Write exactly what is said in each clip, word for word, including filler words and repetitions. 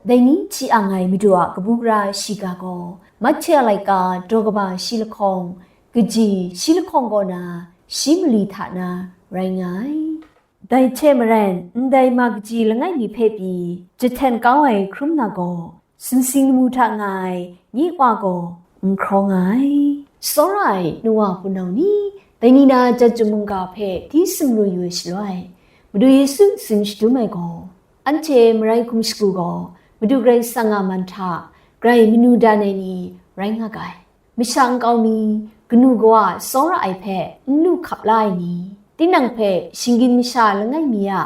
Dai ni hti ang ai Madu a kabu gara shiga gaw, Mahte a laika daw kaba shi lahkawng, kaji shi lahkawng kaw na shi mali hta na rai nga ai. Dai hte maren, ndai ma kaji langai mi hpe pyi jahten kau ai hkrum na gaw, sumsing lamu hta nga ai nye Wa gaw n hkraw nga ai. Tsawra ai nu wa hpunau ni, dai ni na jat chyum mungga hpe hti sumru yu ai shaloi, Madu Yesu tsun shadum ai gaw, anhte marai hkum shagu gaw Madu Karai Kasang a man hta grai manu dan ai ni rai nga ga ai. Masha nkau mi, kanu kawa tsawra ai hpe n lu hkap la ai ni, tinang hpe shinggyim masha langai mi a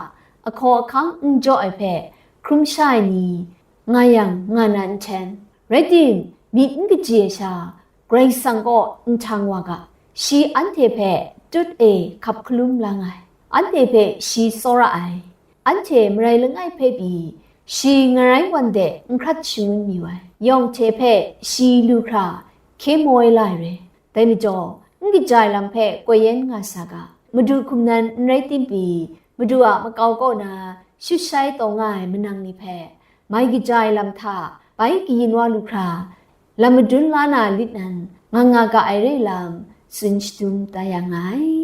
ahkaw ahkang n jaw ai hpe hkrum sha ai ni, nga yang nga na nhten. Rai tim, myit n kaji ai sha, Karai Kasang kaw nhtang wa ga, shi anhte hpe tut e hkap hkalum la nga ai, anhte hpe shi tsawra ai, anhte marai langai hpe pyi shi ngarai wan de n hkrat shangun mayu ai, yawng hte hpe shi lu hkra hkye maw ai la ai re. Dai majaw, n kaja ai lam hpe koi yen nga sa ga, Madu hkum nan n rai tim pyi, Madu a makau kaw na shut shai taw nga ai manang ni hpe, mai kaja ai lam hta bai kayin wa lu hkra, lam madun la na lit nan nga nga ga ai re lam, tsun shadum da ya nga ai.